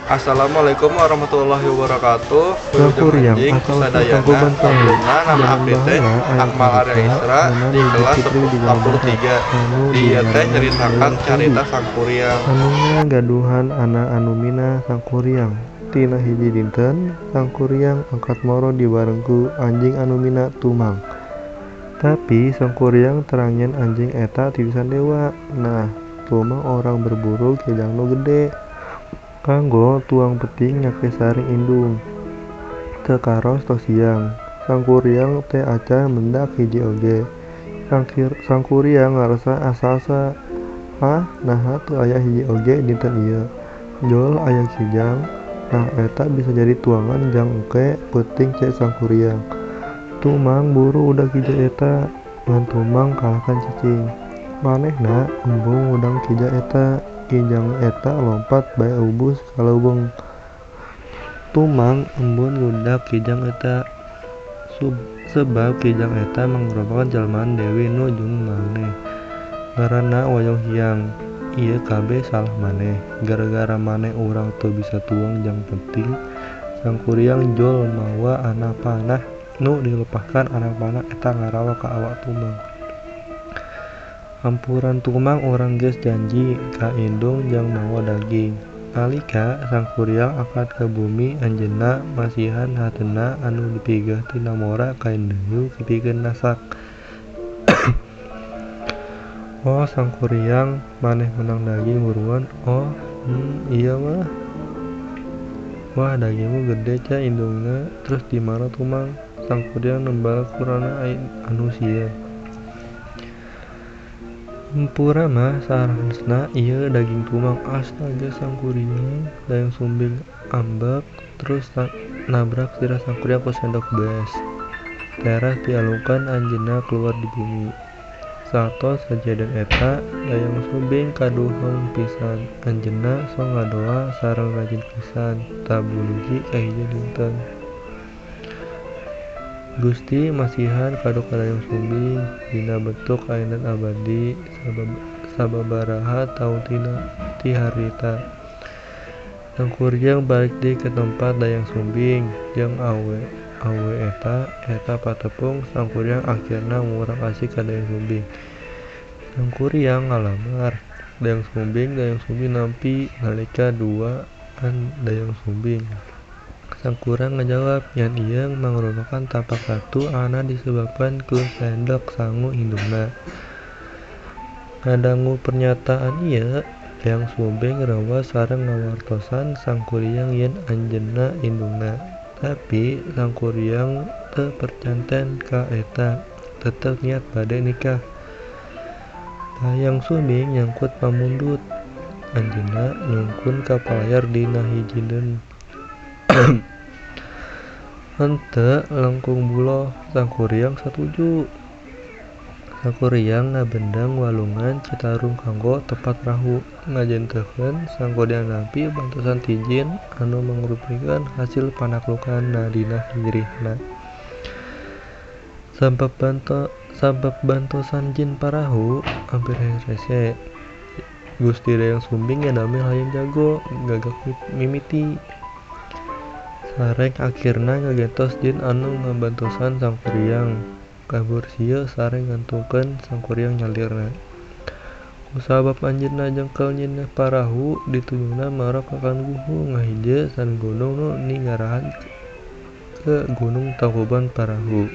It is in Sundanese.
Assalamualaikum warahmatullahi wabarakatuh. Wilujeng Sangkuriang anjing asal usul sadayana. Tangkuban Parahu. Sebelumna nama Jaman abdi teh baheula aya Akmal Arya carita Isra ngeunaan di hiji kelas putri di Jawa 10 Barat 3. anu Di ieu teh dingaranan nyaritakan Dayang carita Sumbing Sangkuriang. anu ngagaduhan anak anu mina Sangkuriang. Tina hiji dinten, Sangkuriang angkat moro dibareng ku anjing anu mina Tumang. Tapi Sangkuriang terang yen anjing eta titisan dewa. Nah, Tumang orang berburu kijang nu gede kanggo tuang peuting nyake sareng indung. Teu karaos tos siang, Sangkuriang teh acan mendak hiji oge. Sangkuriang ngarasa asa-asa, "Hah, naha teu aya hiji oge dinten ieu? Jol aya kijang, nah eta bisa jadi tuangan jang engke peuting," cek Sangkuriang. Tumang buru udag kijang eta, ngan Tumang kalahkan cicing. Manehna embung ngudang kijang eta. Kijang eta lompat bae ubus ka leuweung. Tumang embun ngudag kijang eta, sebab kijang eta mangrupakeun jelmaan dewi nu jeung maneh. Ngaranna Wayung Hiang. "Ieu kabeh salah maneh, gara-gara maneh urang teu bisa tuang jang peuting." Sangkuriang jol mawa anak panah nu dilepaskeun, anak panah eta ngarawa ka awak Tumang. "Hampuran Tumang, urang geus janji ka indung jang mawa daging." Nalika Sangkuriang angkat ka bumi, anjeunna masihan hatena anu dipigeh tina mora kain deuyeuh pikeun nasak. "Oh Sangkuriang, maneh meunang daging buruan?" "Oh, ieu mah. Wah, dagingmu gede," cek indungna terus dimaro Tumang. Sangkuriang nembal ku rana anu sieun. "Hampura mah, saleresna ieu daging Tumang." "Astaga Sangkuriang!" Dayang Sumbing ambek terus nabrak sirah Sangkuriang ku sendok beas. Teras dialungkeun anjeunna keluar di bumi. Saatos kajadian eta, Dayang Sumbing kaduhung pisan. Anjeunna sok ngadoa sareng rajin pisan tabulugi kahiji dinten. Gusti masihan kado ka Dayang Sumbing dina bentuk kaendahan abadi sababaraha taun ti harita. Sangkuriang balik deui ka tempat Dayang Sumbing jeung awe eta, eta patepung Sangkuriang akhirna murang asih ka Dayang Sumbing. Sangkuriang ngalamar Dayang Sumbing, Dayang Sumbing nampi nalika duaan Dayang Sumbing. Sangkuriang ngajawab yen ieu mangrupakeun tapak ratu anu disebabkeun ku sendok sangu indungna. Ngadangu pernyataan ieu, Dayang Sumbing reuwas sareng ngawartosan Sangkuriang yen anjeunna indungna. Tapi Sangkuriang teu percanten ka eta, tetep niat bade nikah. Dayang Sumbing nyangkut pamundut. Anjeunna nungkun ka palayar dina hijineun. Henteu langkung buloh, Sangkuriang satuju. Sangkuriang ngabendeng walungan Citarum kanggo tempat rahu. Ngajentekeun Sangkuriang nampi bantosan ti jin anu mangrupikeun hasil panaklukan dina hirihna. Sabab bantosan jin parahu ampir rese. Gusti Dayang Sumbing ngadamel hayam jago gagak mimiti. Sareng akhirna ngagentos jin anu ngabantosan Sangkuriang kabur sieun sareng ngantungkeun Sangkuriang nyalirna. Kusabab anjeunna jengkel nyieun parahu dituyuhna maro ka Guhu ngahije sareng gunung nu ningarahan ke Gunung Tangkuban Parahu.